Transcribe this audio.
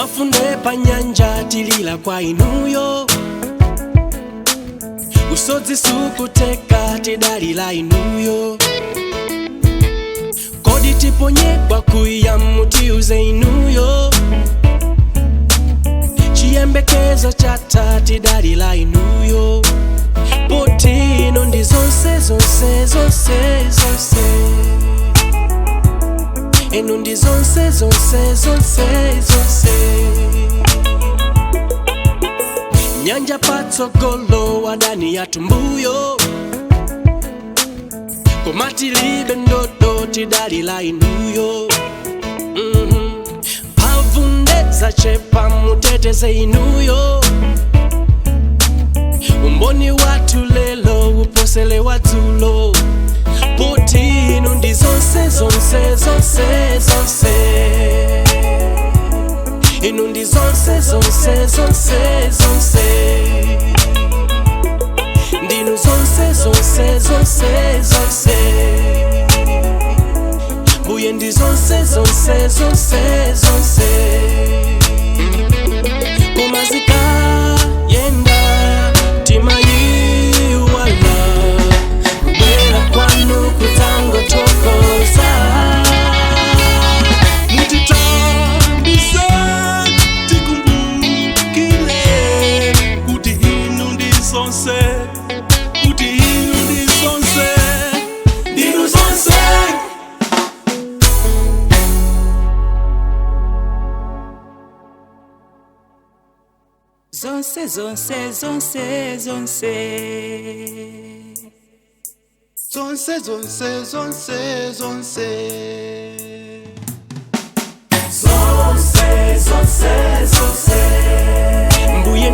Mafunde pa nyanja tilila kwa inuyo, usodzi sukuteka tidalila inuyo. Kodi tiponyekwa kuya mutiuze inuyo, chiyembekezo chatha tidalila inuyo. Poti ino ndi zonse zonse zonse zonse, inu ndi zonse zonse zonse zonse. Nyanja patsogolo wadani yatumbuyo, koma tilibe ndodo tidalila inuyo. Mphamvu zachepa muteteze inuyo, umboni wathu lelo uposele wadzulo. Poti inu ndi zonse zonse zonse zonse, inu ndi zonse zonse zonse zonse, ndinu zonse zonse zonse zonse, mbuye ndi zonse zonse zonse zonse. Koma zikayenda timayiwala, kubwera kwanu kudzangotokoza. Mutitambise tikumbukile kuti inu ndi zonse, kuti inu ndi zonse, ndinu zonse. Zonse zonse zonse zonse. Zonse zonse zonse zonse. Zonse zonse zonse, mbuye.